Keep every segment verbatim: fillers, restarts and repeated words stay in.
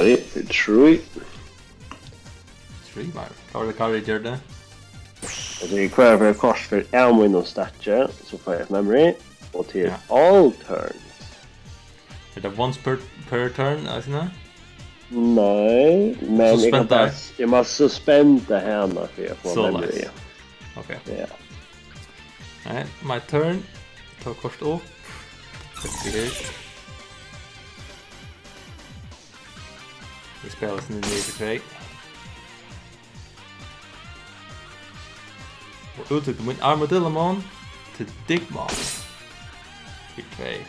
Sorry, fyri trý. Trý, maður. Hvat var tað, Kári gjørdi? Altso, í hvørjari ferð kort fer av mínum stakki, so fái eg eitt memory, og til Ja. all turns. Er tað once per, per turn, eisini? Nei, men eg kann Suspendar? bara s-, eg má suspenda hana fyri at fáa Soleiðis. memory. Ok. Ja. Nei, my turn. Tók kort upp. Sett her. Eg spæli sinni niður til tvey. Og útøkti mín Armadillo-mon til Digmon. Fyri tvey.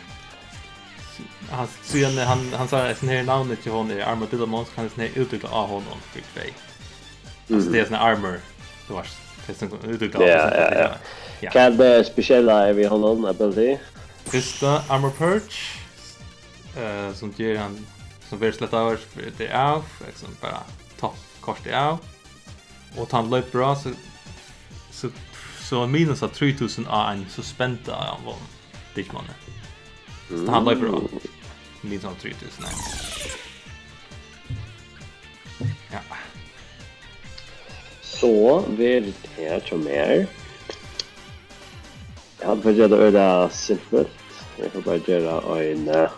Hann, síðan hann, hann sær, at her navnið til honum er Armadillo-mon, so kann hann her útøkta á honum fyri tvey. Altso, Mhm. tað er sånn armor, tú veitst, tað er sånn útøkta Ja, ja, ja. Ja. Hvat er tað spesiella við honum, ability? Fyrsta, Armor Purge, eh, sum ger hann, sum verður slett av, tað er av, liksom bara topp kortið av. Og tá hann loypur á, so, so, so minus av trý túsund á ein suspenda av honum, Digimon. So tá hann loypur á, Mm. minus av trý túsund á ein. Ja. So verður tað hjá mær. Eg haldi, eg geri tað øgiliga simpult. Eg kann bara gera ein, eh,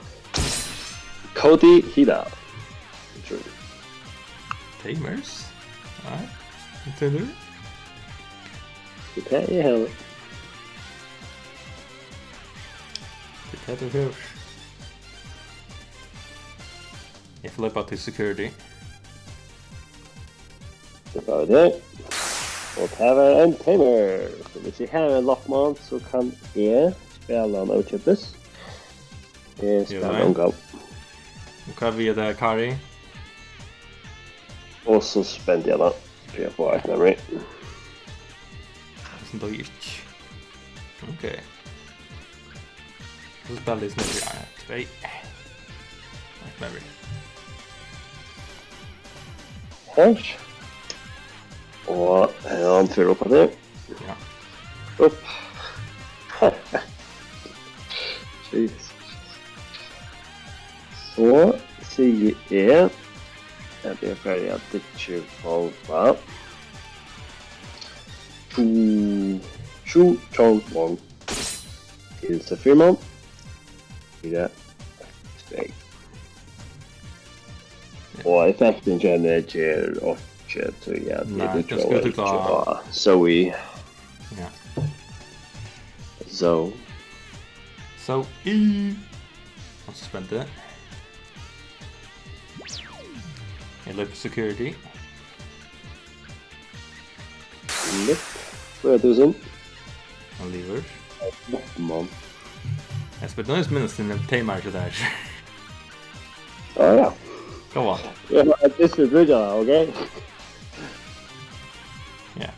Cody Hida. True. Tamers? Nei, Nintendo? Tað er tað eg havi. Tað er tað tú hevur. Eg flippa til security. So fara vit her. Og tað var ein tamer. So hvis eg havi ein Lockmon, so kann eg spæla hann ókeypis. Eg Jú, spæli nei. ongan. Og hvat við tað, Kari? Og so spendi eg hann. Fyri at fáa eitt memory. Sum doyr ikki. Ok. So spæli eg snøggt, ja, ja, tvey. Eitt memory. Her. Og hann fer upp á teg. Ja. Upp. Jesus. So sigi eg at eg fari at digivolva Chu, Chu Chong Wong til Saphirmon. Ja. Tvey. Og effektin hjá henni ger einki, tí at Nei, eg tað skal trúgvi tú ikki klára. á Zoe. Ja. So. So, í. Hann er so spentur. Eg leypi security. Lip. Fýra túsund. Hann livir. Lip, mann. Eg spyr, nú minnist eg til tamer til tað her. Ja, ja. Come on. Ja, men at this will bridge, ok? Ja.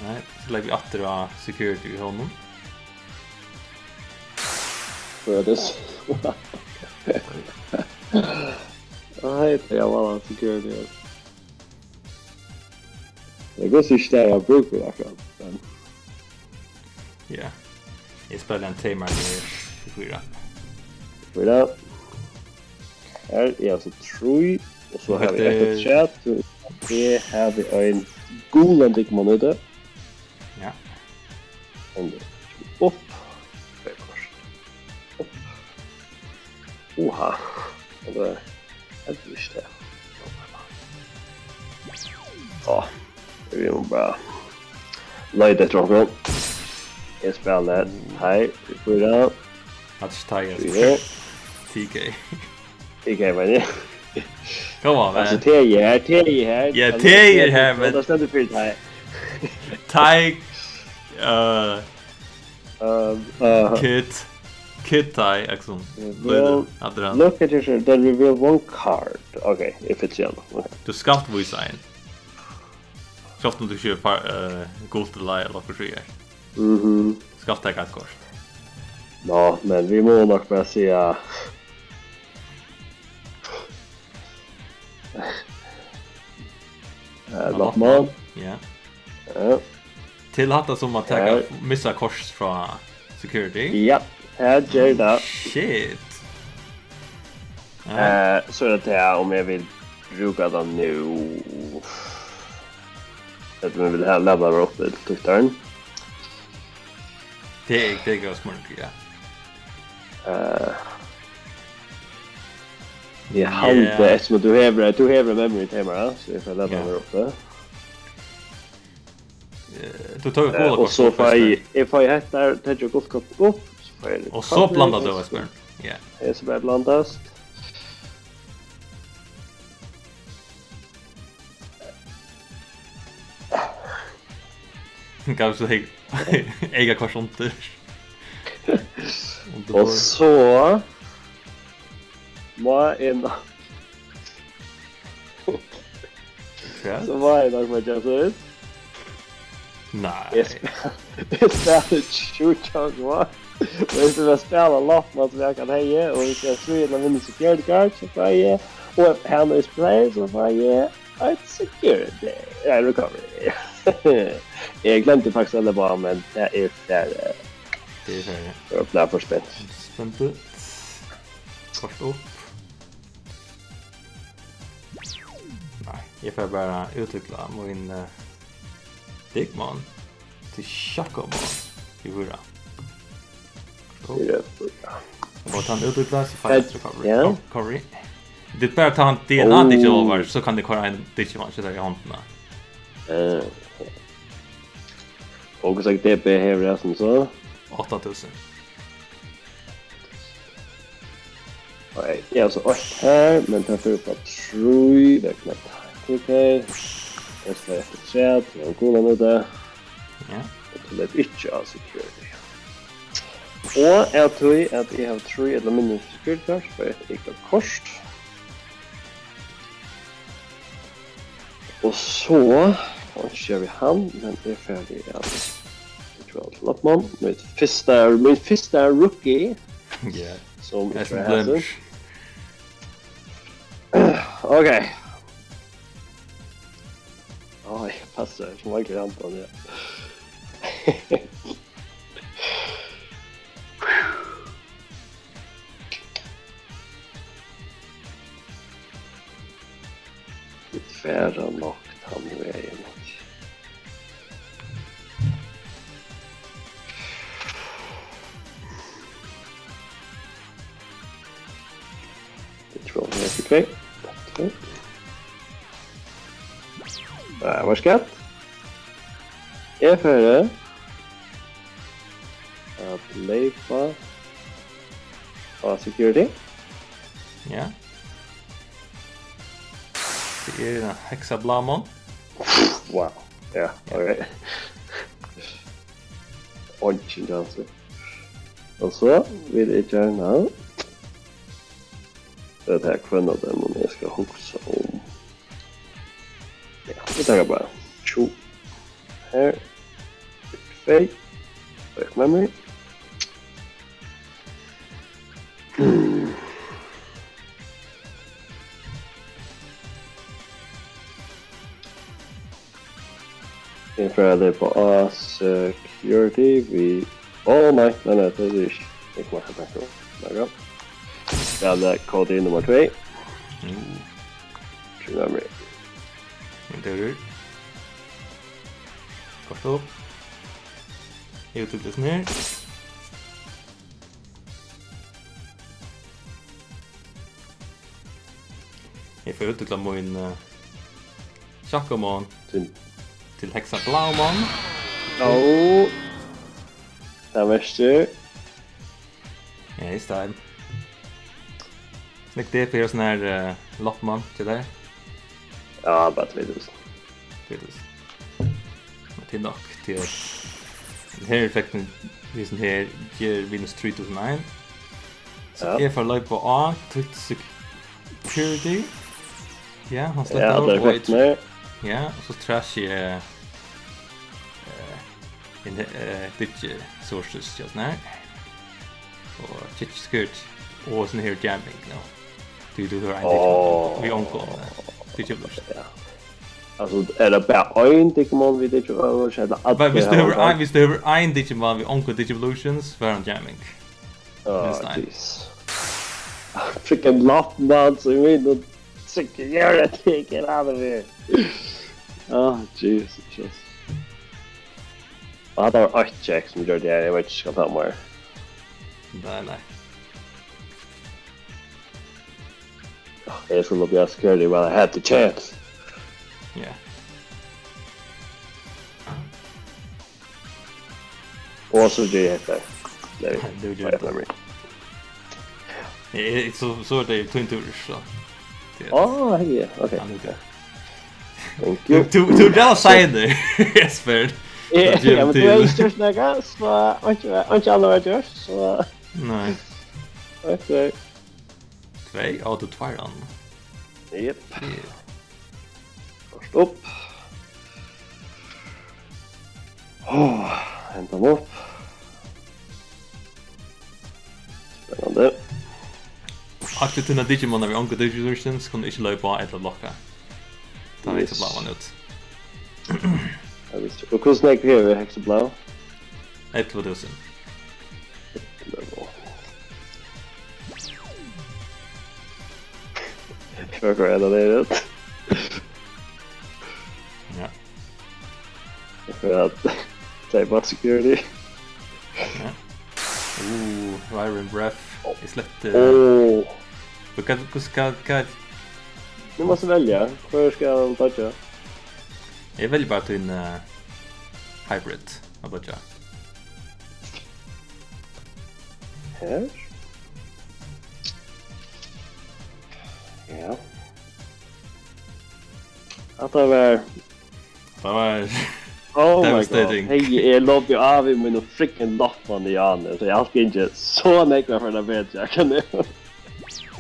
Nei, so leggi vit aftur á security í honum. Fýra túsund. Nei, tað var bara security. Eg veist ikki, tað eg brúki akkurát, men Ja. Eg spæli ein tamer til fýra. Fýra. Her er altso trý, og so Hetta havi eg eitt er afturat. Eg havi ein gulan Digimon úti. Ja. Og upp. Tvey kort. Upp. Oha. Og tað er heldur ikki tað. Á, vit mugu bara leita eftir onkrum. Eg spæli Tei fyri fýra. Hatta er ikki Tei, Fýra. T K. T K, meini eg. Come on, Altso, man. Tei er her, Tei er her. Ja, Tei er her, men Tað stendur fyri Tei. Tei, uh, Um, uh, Kid. Kid Tei, Exxon. Well, Later, after hann. Look at your shirt, then reveal one card. Ok, if it's yellow. Ok. Tú skalt vísa ein. Sjálvt um tú ikki er far-, eh, gult ella, ella okkurt, so er. Mhm. Skalt taka eitt kort. Nå, men vit mugu nokk bara siga, eh, Lockmon. Ja. Ja. Til hatta sum at taka, Her. missa kort frá security. Ja, her ger tað. Shit. Ja. Eh, so er tað tað, um eg vil brúka tað nú. Ella um eg vil ha-, lata tað vera uppi til tyktaran. Tað er, tað er góð spurning, ja. Eh, eg haldi, ja, eftirsum at tú hevur, tú hevur memory timer, ja, so eg fari at lata, ja, hann vera uppi. Eh, tú tók, eh, gula og kort, so fái eg, eg fái hetta, taki gult kort upp, so fái eg recovery, og so blandar tú, Esbjørn. Ja. Eg so bara blandast. Gav so heg-, eyga kort undir. Undir og borð. So má eg ná-, ja, so má eg nokk bara gera soleiðis. Nei. Eg sp-, eg spæli tjúgu tjúgu. Og eg skal spæla Lotman, sum eg kann heyga, og eg skal stríða inn og vinna security guard, so fái eg. Og hann er spæl, so fái eg eitt security. Ja, recovery. Eg gloymdi faktiskt at leva, men tað er fair, eh, tað er fair, ja. Eg var blivin for spent. Spent. Kort upp. Nei, eg fari bara at útvikla mín, eh, Digimon til Shakomon í fýra. Fýra, fýra. Og bara ta hann útvikla, so fái eg, ja, extra recovery. Co-, recovery. Tað er bara at ta hann D N A, oh, Digimon, so kann eg koyra ein Digimon, so tað er í hondina. Eh, ok. Og hvussu nógv D P hevur eg sum so? Átta túsund. Nei, eg havi so eitt her, men tað fer upp á trý vegna tað. Ok. Eg skal eftir afturat, tað er ein gulan úti. Ja. Og tú leypur ikki á security. Og av tí at eg havi trý ella minni security card, fái eg eitt eyka kort. Og so, og ikki havi hann, men eg fari at, eg trúgvi at Lotman, mítt fyrsta, mín fyrsta rookie, ja, sum eg trúgvi hasin. Ok. Áh, eg passi, eg fái ikki andan, ja. Vit fara nokk tann vegin. Eg trúgvi, hann er fyri tvey. Tvey. Nei, var skjótt. Eg fari at leypa á security. Ja. Tað er ein Hexablamon. Wow. Ja, ok. Eingin chance. Og so vil eg gjarna, tað er hvønn av teimum eg skal hugsa um. Ja, vit taka bara tjúgu. Her. Tvey. Back memory. Eg fari at leypa á security við, ó nei, nei, nei, tað er ikki. Eg má hava tanka. Nei, ja. Ja, tað er K D nummar tvey. Mm. Trúgvi meg. Men tað er. Kort upp. Eg útvikli her. Eg fari at útvikla mín, eh, Shakomon til, til Hexablamon. Ó. Tað merkir. Ja, í staðin. Snakk D P og sånn her, eh, Lotman til deg. Ja, bara tvey túsund. Tvey túsund. Men tað er nokk til at her effektin, við sånn her, ger minus trý túsund og ein. So ja. Eg fari at leypa á, trygt security. Ja, hann ja, slettar tað er og effektin her. Ja, og so trash eg, eh, in, eh, digi sources, just her. Og check security. Og sånn her jamming, no. Tú, tú hevur ein Digimon. Áh. Við onkum, eh, Digimon. Ja. Altso, er tað bara ein Digimon við Digimon, ella allir? Men viss tú hevur ein, viss tú hevur ein Digimon við onkum Digivolutions, fær hann jamming. Áh, jeez. Freaking Loftmann, so you mean the freaking you're a ticket out of here. Oh, Jesus. Og hatta var eitt check sum gjørdi at eg veit ikki, skal ta meir. Nei, nei. Eg skuldi bara security while I had the chance. Ja. Og so geri eg hetta. Nei, Nú gjør nei, eg tað. Nei, Eh, So, so er tað tín túrur, so. Á, hey, ok. Ja, nú gjør. Thank Du, you. du, du er bra seinur, Jesper. Ja, Tað gevur ja, men tú tíð. hevur ikki gjørt nakað, so einki, einki annað var gjørt, so Nei. ok. Tvey? Á, tú tveir annar. Jep. Yeah. Først upp. Åh, henta hann upp. Spennandi. Allir tínar Digimonar við ongu Digivision kunnu ikki leypa á ella blokka. Tá er Yes. Hexablávan út. Ja, visst. Og hvussu nógv hevur Hexablá? Ellivu túsund. Hvat er tað, tað er út? Ja. Hvat er tað? Tað er bara security. Ja. Uh, Vibrant Breath. Eg sletti. Åh. Hvat, hvat, hvat, hvat? Nú mást tú velja. Hvør skal dodge? Eg velji bara tín uh, hybrid at dodge. Her. Ja. Hatta var Tað var Oh my god. Devastating. Hey, eg lopi av í mínum freaking Loftmann í áðni, so eg haldi ikki so nógv var fyri tað betri, kann eg.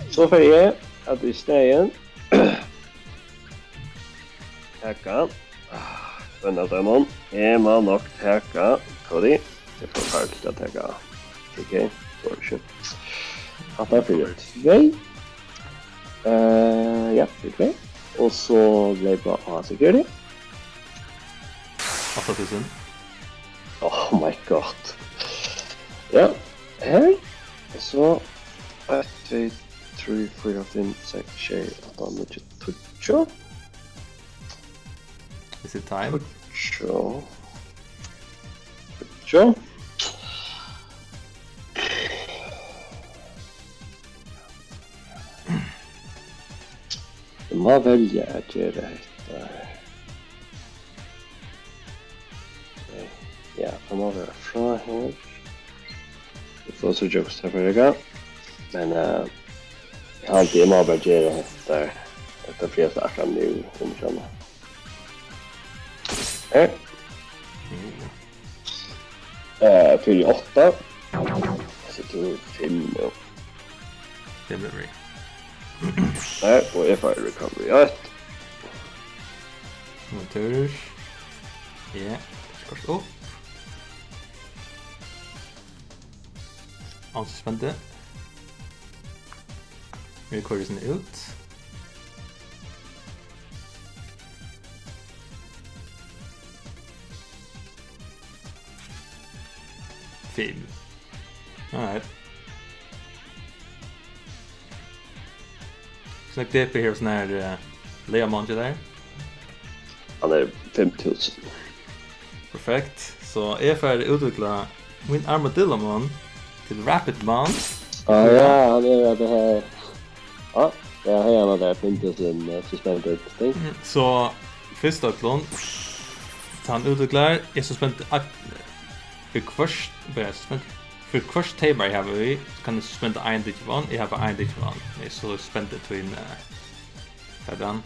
So fari eg at í staðin taka hvønn av teimum. Eg má nokk taka Cody. Tað er for farligt at taka T K. Tað er ikki. Hatta er fyri tvey. Eh, ja, fyri tvey. Og so leypa á security. Átta túsund. Oh my god. Ja, her. Og so eitt, tvey, trý, fýra, fimm, seks, sjey, átta, níggju, tíggju. Is it time? Tíggju. Tíggju. Eg má velja at gera hetta. Ja, tað má vera frá her. Vit fáa síggja, hvussu tað fer at ganga. Men eh, eg haldi, eg má bara gera hetta. Hetta fríast akkurát nú, um ikki annað. Her. Eh, fyri átta. So tú fimm nú. Delivery. Her, og eg fái recovery eitt. Montører. Ja, skort upp. Ansi spent. Recovery sin út. Fimm. Alright. Snakk D P her, sånn her uh, Leamon til der. Hann er fimm túsund. Perfekt. So eg fari at útvikla mín Armadillo-mon til Rapid-mon. Ah, ja, hann er at det her. Ja, ja, her er hann der, fimm túsund eh, suspended thing. Mm, so fyrst av øllum, tá hann útviklar, er suspended fyri hvørt, bara suspended fyri hvørt teymar eg havi í, so kann eg suspenda ein Digimon, eg havi ein Digimon, eg so suspended til ein, eh, hvat er hann?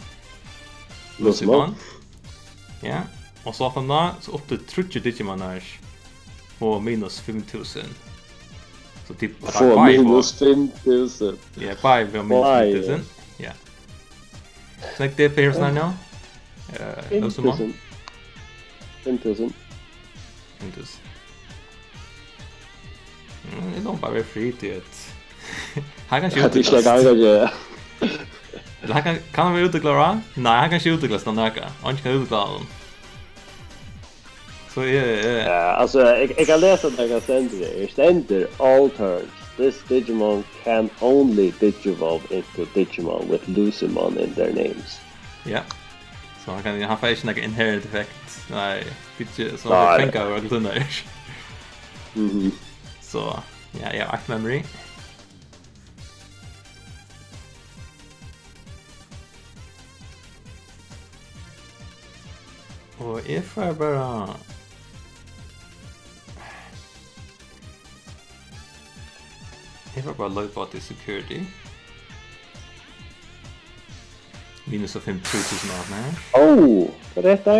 Lucimon. Ja, og so aftan á, so upp til tríggir Digimonar og minus fimm túsund. So typ, Fáa minus fimm túsund. Ja, báðir við minus Báðir. Fimm túsund. Ja. Snakk D P her sånn her nå. Eh, Lucimon. Fimm túsund. Fimm túsund. Fimm túsund. Mm, eg lómar bara vera free til at hann kann Tað er ikki skjóta. tað, hann kann gera. Ella hann kann, kann hann vera útviklar á? Nei, hann kann ikki útviklast av nakað. Hann kann útvikla hann. So eg, eg, Ja, altso, eg, eg kann lesa tað, hvat stendur her. Stendur all turns. This Digimon can only digivolve into Digimon with Lucimon in their names. Ja. So hann kann, hann fær ikki nakar inherent effect. Nei, ikki, so hann Nei. fær fanga av øllum tunnar. Mhm. So, ja, eg havi eitt memory. Og eg fari bara Eg fari bara loypa á til security. Minus og fimm, trý túsund á her. Oh, hvat er hetta?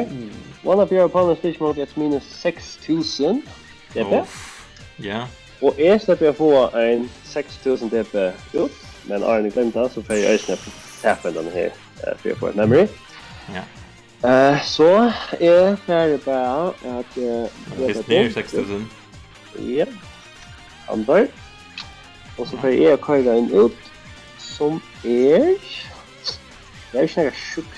One of your opponent's Digimon gets minus seks túsund D P. Uff. Ja. Og eg sleppi at fáa ein seks túsund D P út, men áðrenn eg gloymdi tað, so fari eg eisini at tapa hendan her, eh, fyri at fáa eitt memory. Ja. Eh, so eg fari bara at eh, Fyrst niður seks túsund. Ja. Andar. Og so fari eg at koyra ein út sum er. Tað er ikki nakað sjúkt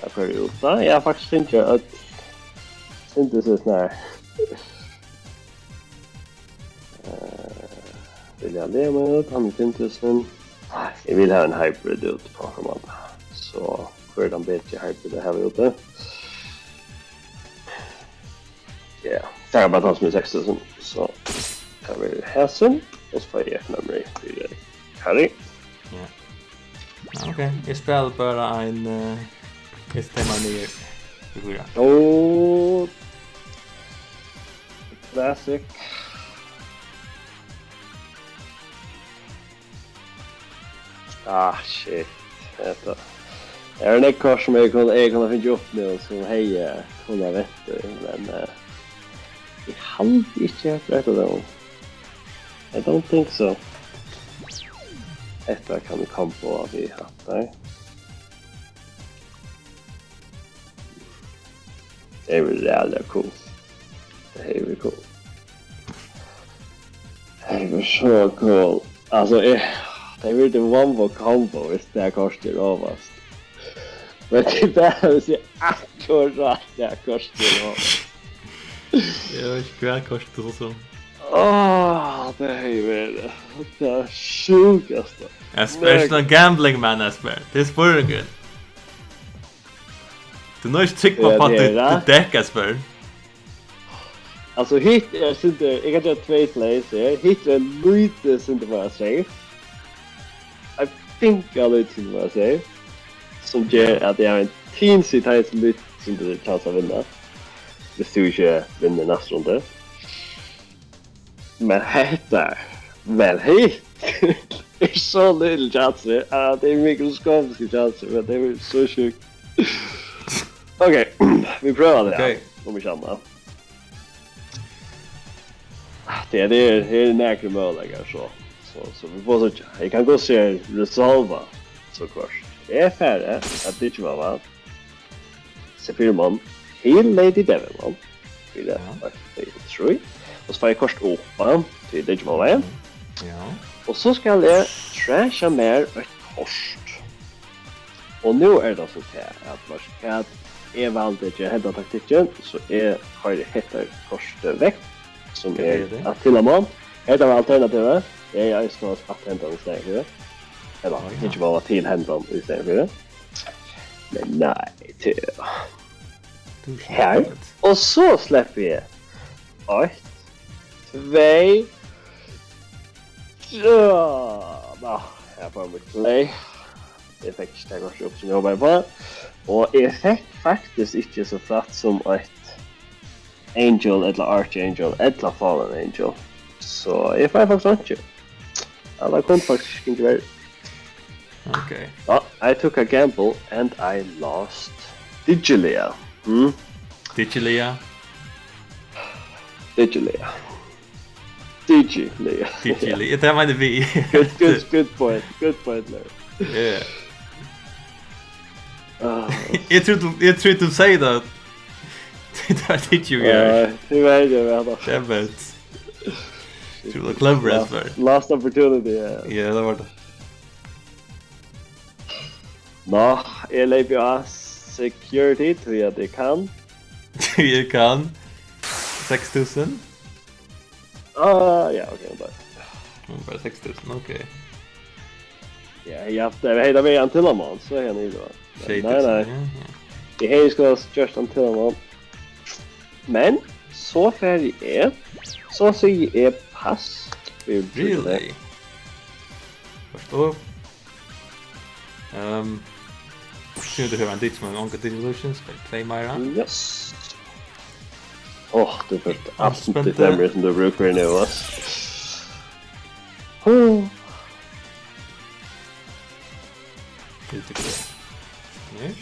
at koyra út, da. Eg havi faktiskt fingið eitt sindur so snart. Eh, vilja leva út, hann er fimm túsund. Eg vil hava ein hybrid út á onkran máta. So hvør er tann betri hybrid at hava úti? Ja, tað er bara tann sum er seks túsund. So tað verður hasin, og so fái eg eitt memory fyri Kari. Ja. Ja, ok, eg spæli bara ein uh, Eg stemma niður. Fyri fýra. Og classic. Ah, shit. Hetta. Er ein kort sum eg kunnu, eg kunnu fingið upp nú, sum hevði kunnu vent, men uh, eg haldi ikki at hetta er tað. I don't think so. Hetta kann eg kombo við hatta. Tað er ræðuliga cool. Tað er cool. Tað er so cool. Altso, eg, tað er ein wombo combo, viss tað kortið er ovast. Men tað er bara, viss eg akkurát tað kortið er ovast. Eg veit ikki hvat kort tú so. Áh, tað hevði verið tað sjúkasta. Esper, er ikki ein gambling man, Esper. Tað er spurningurin. Tú er ikki tryggur Ja, uppá tað er títt tað. Títt dekk, Esper. Altso, hitt er sindur, eg kann gera tvey plays her. Hitt er lítið sindur meira safe. Eg think a lítið sindur meira safe. Sum ger at eg havi ein teensy, tað er so lítið sindur chance at vinna. Viss tú ikki vinnur næstu rundu. Men hetta, men hitt er so lítil chance, at tað er mikroskopisk chance, men tað er so sjúkt. Ok, vit prøva tað. Ok. Um ikki annað. Tað er, tað er, tað er nakrir møguleikar, so, so, so vit fáa síggja. Eg kann gott siga resolva, so hvørt. Eg fari at Digimon, Sephiroth-mon, Heal Lady Devimon. Fyri Ja. Eitt, tvey, trý. Og so fái eg kort upp, ja, til Digimon, ja. Ja. Og so skal eg trasha mær eitt kort. Og nú er tað so tað, at veitst tú hvat, eg valdi at gera henda taktikkin, so eg koyri hetta kortið vekk, sum Hvat er er tað? Attilamon. Hetta var alternativið. Eg hevði eisini spælt hendan í staðin fyri. Ella, Á, ja. Digimon til hendan í staðin fyri. Men nei, til Tú her. sleppur. Og so sleppi eg. Eitt, tvey, ja, ná, her fái eg mítt play. Eg fekk ikki tað kortið upp sum eg hopaði uppá. Og eg fekk faktiskt ikki so frægt sum eitt Angel ella Archangel ella Fallen Angel. So eg fái faktiskt einki. Ella kundi faktiskt ikki gingið verri. Ok. But I took a gamble and I lost. Digilia. Mm? Digilia. Digilia. Digilia. Digilia. Tað meini eg. Good, good, good point. Good point, Larry. Yeah. Ah, Eg trúði tú, eg trúði tú segði tað. Tað var Digilia. Ja, det var det, vi hadde. Damn it. Trúði tú var clever, Esper. Last opportunity, ja. Ja, tað var tað. Nå, eg leypi á security, tí at eg kann. Eg kann. Seks túsund. Ah, ja, ok, bare. Hon er bara seks túsund, ok. Ja, ja, det er helt med en til, mann, så er han i det. Nei, nei. Sjey túsund, ja, ja. Eg hevði skulu gjørt ein til, mann. Men so fari eg, so sigi eg pass. Really? Forstå. Ehm, Sum tú hevur ein Digimon, onga Digivolutions, fær tvey meira. Yes. Åh, tú fært alt spent, ditt memory sum tú brúkar nú, ass. Huh. Viltu hvat? Nei.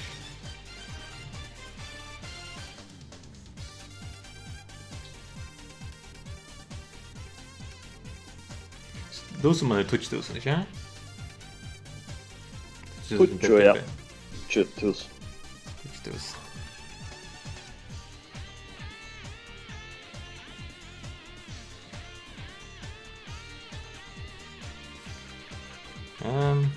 Tú sum er tíggju túsund, ikki? Tíggju, ja. Tíggju túsund. Tíggju túsund. Ehm,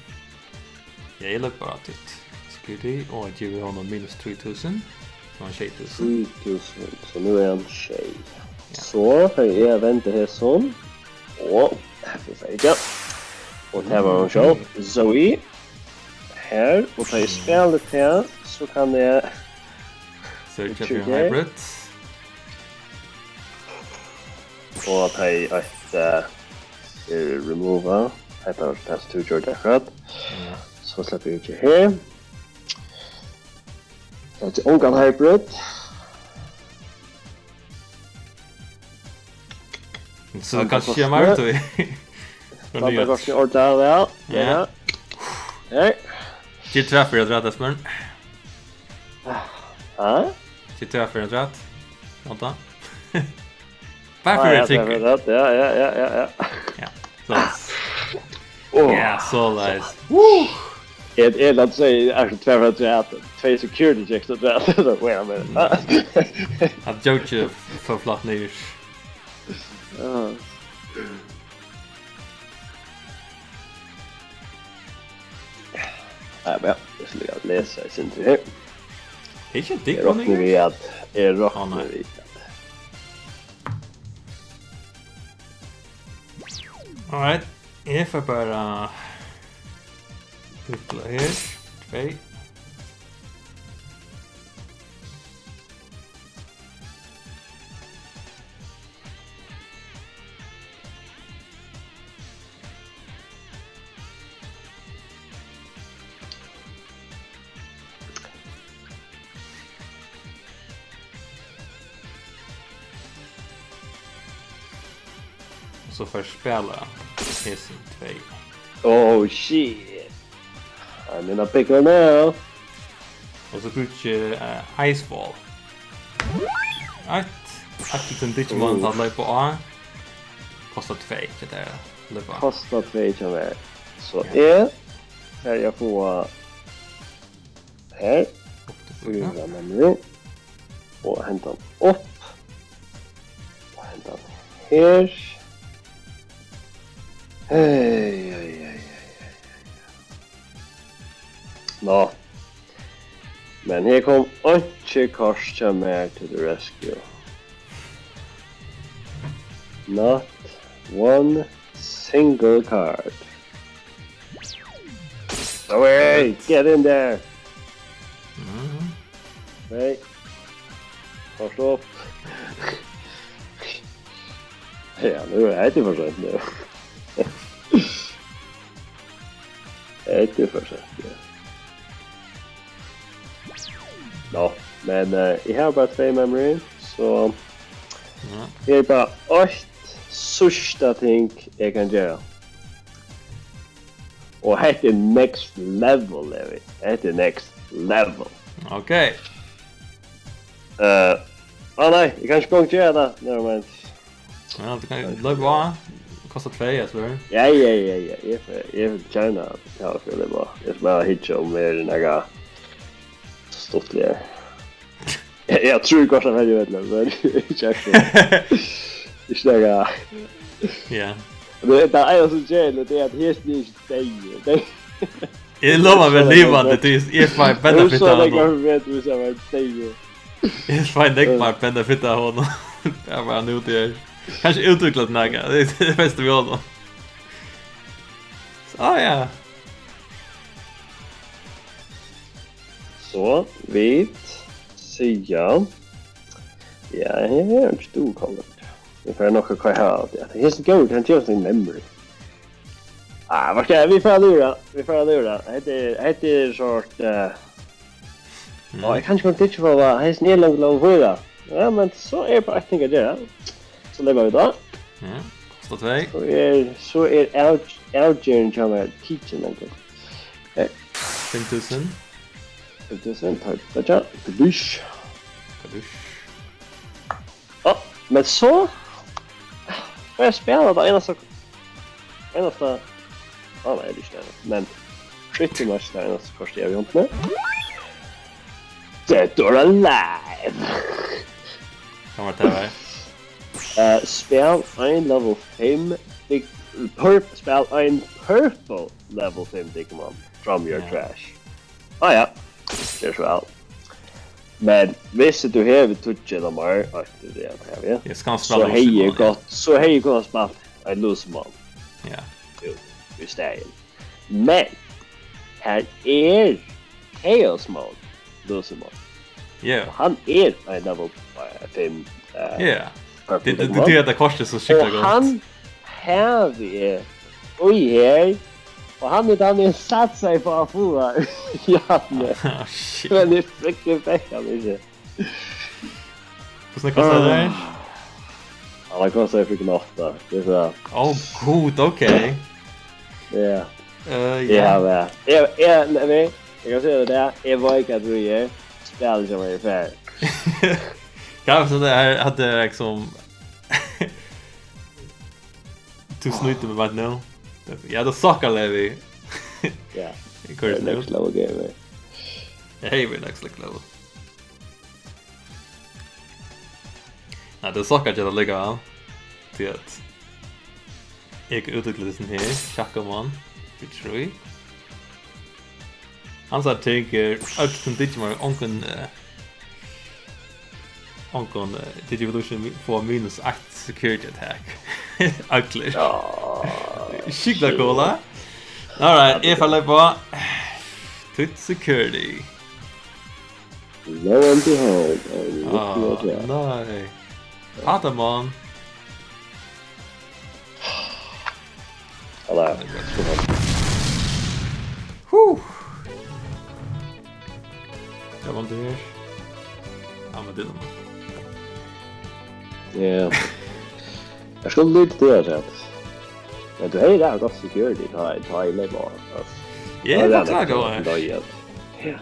ja, eg leggi bara títt security og geri honum minus trý túsund, so hann sjey túsund. Trý túsund, so nú er hann sjey. Ja. So fari eg at venda hesum, og her fari eg. Og tað var hon sjálv, Zoe. Her, og tá eg spæli tað, so kann eg Search up your hybrid. Og tá eg eitt, eh, er remova, hetta var tað sum tú gjørdi akkurát. Ja. So sleppi eg út her. Tað er ongan hybrid. So kanska meir, tú. Standa kortini orðið av, ja. Ja. Hey. Ger tvær fyri afturat, Esbjørn. Ha? Ger tvær fyri afturat. Vänta. Bara fyri at tryggja. Ja, ja, ja, ja, ja. Ja, so. Åh. Ja, soleiðis. Woo! Eg, eg lat seg, er so tvær fyri afturat. Tvey security checks afturat. So, wait a minute. At joke for flat news. Ja. Nei, men ja, eg skal lesa eitt sindur her. Tað er ikki ein Eg rokni við at, eg rokni við at. Alright, eg fari bara fylla her, tvey. Og so fær spæla hesin tvey. Oh shit. I'm in a pickle now. Og so brúki eg, eh, Ice Wall. Eitt, eitt til Digimon at leypa á. Kostar tvey, tað er at leypa á. Kostar tvey hjá mær. So eg fari at fáa her. Upp til fýra. Fýra memory. Og hendan upp. Og hendan her. Hey, hey, hey, hey, hey. Nå. Men her kom einki kort hjá mær to the rescue. Not one single card. Away! Get in there! Mhm. Nei. Fyrst upp. Ja, nú er hetta for seint nú. Hetta er for seint, ja. Nå, men, eh, eg havi bara tvey memory, so ja. Her er bara eitt síðsta ting eg kann gera. Og hetta er next level, Levi. Hetta er next level. Ok. Eh, á nei, eg kann ikki gongd gera tað. Never mind. Ja, tú kanst leypa á. Kostar tvey, eg svør. Ja, ja, ja, ja. Eg fer, eg vil gjarna betala fyri at leypa á. Eg skal bara hyggja um eg eri nakað stuttligari. Eg, eg trúði kanska at eg var illa, men ikki akkurát. Ikki nakað. Ja. Men tað er so keðiligt, tað er at hesin er ikki deyður. Eg lovi at vera livandi, tí eg fái benefit av honum. Eg fái nógv meir benefit av honum. Tað er bara nú, tað er. Kanska útvikla til nakað. Tað er tað besta við honum. Ah, ja. So, vit siga, ja, her er ikki tú, Colin. Vit fara nokk at koyra her. Ja, hesin er góður, hann gevur okkum memory. Ah, hvat skal eg, vit fara at lura, vit fara at lura. Hetta er, hetta er sort, eh, Mm. Á, eg kann ikki koma til ikki fáa, hesin er langt, langt fýra. Ja, men so er bara eitt ting at gera. So leypa vit á. Ja, kosta tvey. So er, so er av-, avgerðin hjá mær tikin, men tað er fimm túsund. Fimm túsund, takk. Takk, ja. Kadush. Kadush. Á, men so fái eg spæla tað einasta, einasta, á, nei, tað er ikki tað, men pretty much tað einasta kortið eg havi í hondini. Dead or Alive. Hvat var tað her? Eh, spæl ein level fimm, big, purp-, spæl ein purple level fimm Digimon from your Ja. trash. Á ja, ger so væl. Men viss tú hevur tíggju ella meir, eitt, tað er tað, ja. Eg skal So spæla hevði eg Luzumon, ja. gott, so hevði eg kunnað spælt ein Luzumon. Ja. Jú, í staðin. Men her er Chaosmon Luzumon. Ja. Og hann er ein level, eh, fimm, eh, Ja. purple Tað, tað, Digimon. tað er tað kortið sum Og skiktar gott. hann havi eg í her, og hann er tann eg satsaði á at fáa í Janne. Ah, shit. Men eg fekk, eg fekk hann ikki. Hvussu nógv kostar tað? Ah. Ja, hann kostar freaking átta. Tað er so. Ó, gud, ok. Ja. Eh, Eg ja. havi, eg, eg, nei, nei, eg kann siga tað, eg veit hvat tú ger. Spæl ikki meir fair. Kanska tað er, at tað er liksom Tú snýtir meg beint nú. Ja, tað suckar, Levi. Ja. Eg koyri Tað er nú. next level gamer. Hey, we're next level. Nei, tað suckar ikki allíkavæl. Tí at eg útvikli tað sum her, Chakamon, betray. Hansara ting er øll sum Digimon, ongan, eh, ongan, eh, Digivolution mi-, fáa minus eitt security attack. Allir. Ja, Skygla shit. Cola. Alright, eg fari at leypa. Tut security. Lo and behold, I'm looking Ah, at that. nei. Patamon. Alla. Hú. Hvat var tað her? Ja, men tað er Ja. Eg skal lýta tað her, sant? Men tú hevði rætt gott security, tá, tá eg leyp á, altso. Ja, Tá eg var tað rætt gott. Tá eg, ja.